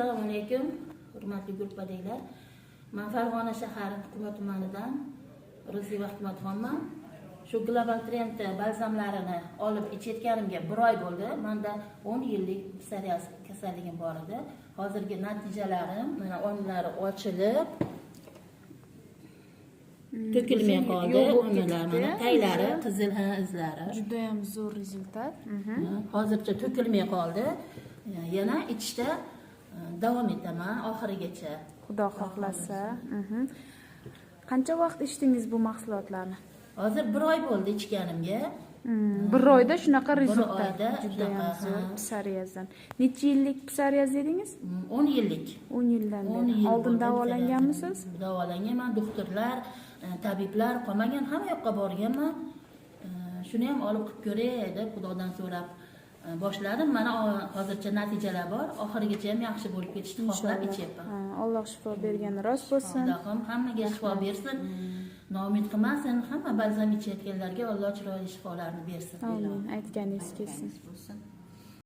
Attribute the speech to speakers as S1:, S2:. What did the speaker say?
S1: Assalomu alaykum, hurmatli gruppadagilar. Man Farg'ona shahari, Quva tumanidan Ro'ziyeva Hikmatxonman. Shu Global Trend balzamlarini olib ichayotganimga bir oy bo'ldi. Manda 10 yillik psoriaz kasalligim bor edi. Hozirgi natijalarim mana, oynalari ochilib, to'kilmay qoldi.
S2: Yo'q bo'lib
S1: Oynalar
S2: ketibdi,
S1: mana taglari
S2: izi.
S1: Qizil, ha, izlari.
S2: Judayam zo'r результат.
S1: Hozircha to'kilmay qoldi. Yana ichishda davom etaman oxirigacha.
S2: Xudo xohlasa. Qancha vaqt ichdingiz bu mahsulotlarni?
S1: Hozir bir oy bo'ldi ichganimga.
S2: Bir oyda shunaqa
S1: Bir
S2: результат.
S1: oyda
S2: Judayam
S1: shunaqa,
S2: zo'r.
S1: Ha.
S2: Psoriazdan. Necha yillik psoriaz dedingiz?
S1: 10 yillik.
S2: 10 yildan
S1: 10
S2: beri.
S1: yil
S2: Oldin
S1: bo'ldi.
S2: davolanganmisiz?
S1: Davolanganman, doktorlar, tabiblar qolmagan, hamma yoqqa borganman. Shuni ham olib qilib ko'ray deb Xudodan so'rab boshladim. Mana hozircha natijalar bor. Oxirigacha ham yaxshi bo'lib ketishni xohlab ichyapman.
S2: Ha, Alloh shifo bergani rost bo'lsin.
S1: Xudohim hammaga shifo bersin. Noumid qilmasin. Hamma balzam ichayotganlarga Alloh chiroyli shifolarni bersin.
S2: Amin. Aytganingiz kelsin.
S3: Bo'lsin.